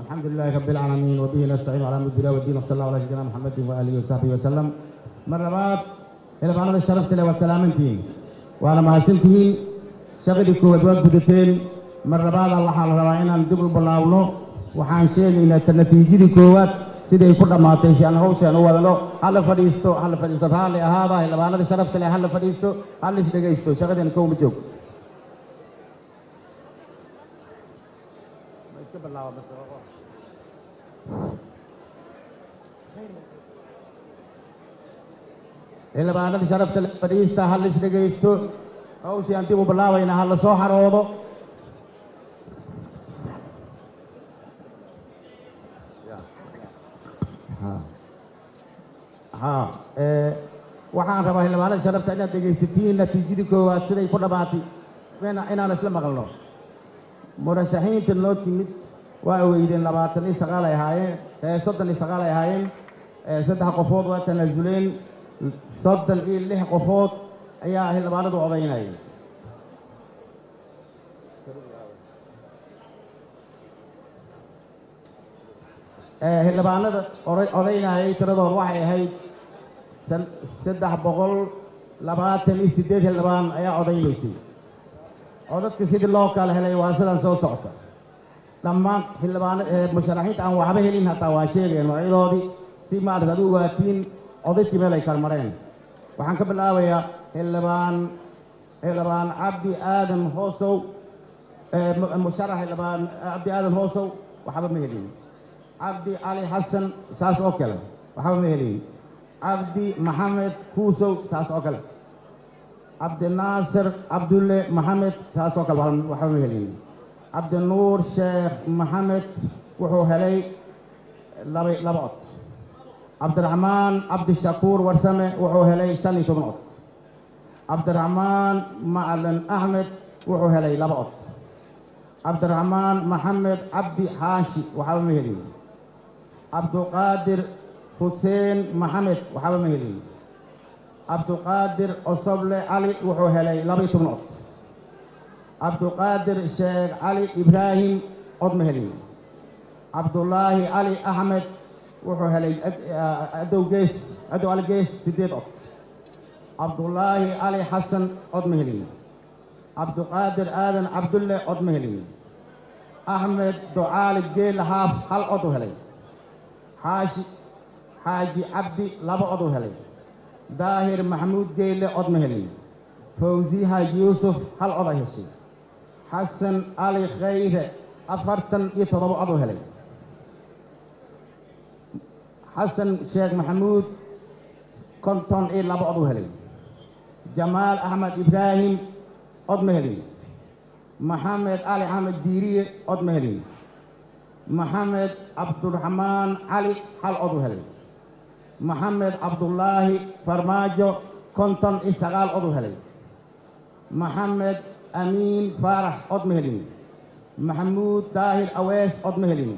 الحمد لله رب العالمين وبه نستعين على أمر الدنيا والدين وصلى الله على سيدنا محمد وآله وصحبه وسلم. Mar labaad, xildhibaanada sharafta leh, waad salaamantihiin waana mahadsantihiin. Shaqadii koowaad waad gudateen. Mar labaada waxaa la rabaa inaan dib u bilaabno. Waxaan sheegaynaa ta natiijadii koowaad siday ku dhammaatay si aan hawshaan u wadano. Hala fadhiisto, hala fadhiisto, raalli ahaada. Xildhibaanada sharafta leh, hala fadhiisto, hala is dhegaysto. Shaqadeen kow ma joog. Ma iska bilaaba bas? Xildhibaanada sharafta leh, fadhiista, hala is dhegaysto. Hawshii aan dib u bilaabayna, hala soo xaroodo. Ha, waxaan rabaa, xildhibaanada sharafta, inaad dhegaysatiin natiijadii koowaad siday ku dhammaatay, inaan isla maqalno. Murashaxiinta noo timid waa weydeen, 29 ay ahaayeen, 39 ay ahaayeen. Saddex qofood waa tanaasuleen. 36 qofood ayaa xildhibaanadu odaynayay. Xildhibaanada odaynayay tiradooda waxay ahayd 328 xildhibaan ayaa odaynaysay. Codadka sidii loo kala helay waa sidan soo socota. Dhammaan xildhibaan musharaxiinta aan waxba helin hataa waa sheegayeen magacyadoodii si maarata ad u ogaatiin codadkii meel ay kala mareen. Waxaan ka bilaabayaa xildhibaan Cabdi Aadan Hoosow. Musharax xildhibaan Cabdi Aadan Hoosow waxba ma helin. Cabdi Cali Xasan saas oo kale waxba ma helin. Cabdi Maxamed Kuusow saas oo kale. Cabdinaasir Cabdulle Maxamed saas oo kale waxba ma helin. Cabdinuur Sheekh Maxamed wuxuu helay laba cod. Cabdiraxmaan Cabdishakuur Warsame wuxuu helay 15 cod. Cabdiraxmaan Macalin Axmed wuxuu helay laba cod. Cabdiraxmaan Maxamed Cabdi Xaashi waxba ma helin. Cabduqaadir Xuseen Maxamed waxba ma helin. Cabduqaadir Osoble Cali wuxuu helay 12 cod. Cabduqaadir Sheekh Cali Ibraahim cod ma helin. Cabdulaahi Cali Axmed wuxuu helay Adow Gees, Adow Cali Gees, siddeed cod. Cabdulaahi Cali Xasan cod ma helin. Cabduqaadir Aadan Cabdulle cod ma helin. Axmed Ducaali Geele Haaf hal cod u helay. Xaashi Xaaji Cabdi laba cod u helay. Daahir Maxamuud Geyle cod ma helin. Fawzi Xaaji Yuusuf hal cod ay heshay. Xasan Cali Khayre 47 cod u helay. Xasan Sheekh Maxamuud 52 cod u helay. Jamaal Axmed Ibraahim cod ma helin. Maxamed Cali Axmed Diiriye cod ma helin. Maxamed Cabduraxmaan Cali hal cod u helay. Maxamed Cabdulaahi Farmaajo 59 cod u helay. Maxamed Amiin Faarax cod ma helin. Maxamuud Daahir Awees cod ma helin.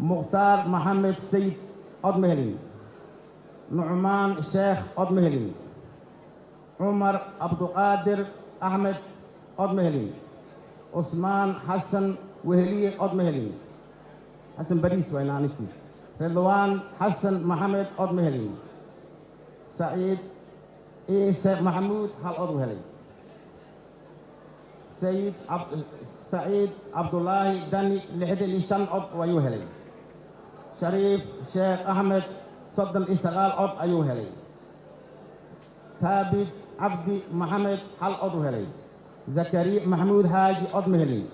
Mukhtaar Maxamed Sayid cod ma helin. Nucmaan Sheekh cod ma helin. Cumar Cabduqaadir Axmed cod ma helin. Cusmaan Xasan Weheliye cod ma helin. Xasan Bariis waa inaanistiis. Ridwaan Xasan Maxamed cod ma helin. Saciid Ciise Maxamuud hal cod u helay. Sayid Saciid Cabdulaahi Dani 65 cod ayuu helay. Shariif Sheekh Axmed 39 cod ayuu helay. Taabid Cabdi Maxamed hal cod u helay. Zakariya Maxamuud Xaaji cod ma helin.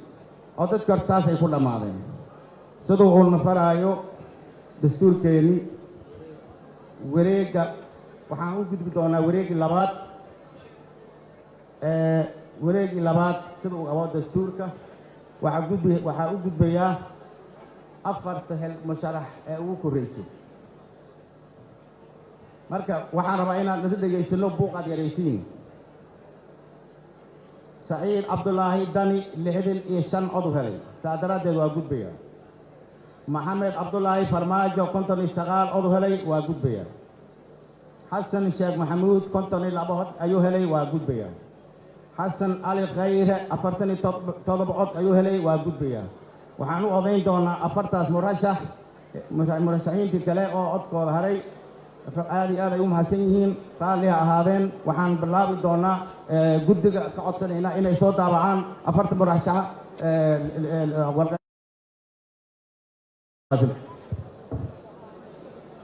Codadka hor saasay ku dhammaadeen. Siduu uu nafaraayo dastuurkeennii, wareegga waxaan u gudbi doonaa wareeggii labaad. Wareeggii labaad sida uu qabo dastuurka waxaa u gudbayaa afarta hel musharax ee ugu korreysay. Marka waxaan rabaa inaad nala dhegaysano, buuqaad yaraysiin. Saciid Cabdulaahi Dani 65 cod u helay, saa daraaddeed waa gudbaya. Maxamed Cabdulaahi Farmaajo 59 cod u helay, waa gudbaya. Xasan Sheekh Maxamuud 52 cod ayuu helay, waa gudbaya. Xasan Cali Khayre 47 cod ayuu helay, waa gudbaya. Waxaan u odayn doonaa 4taas murashax. Murashaxiintii kale oo codkooda haray, aad iyo aad ay u mahadsan yihiin, raalli ha ahaadeen. Waxaan bilaabi doonaa, guddiga ka codsanaynaa inay soo daabacaan 4ta murashaxa.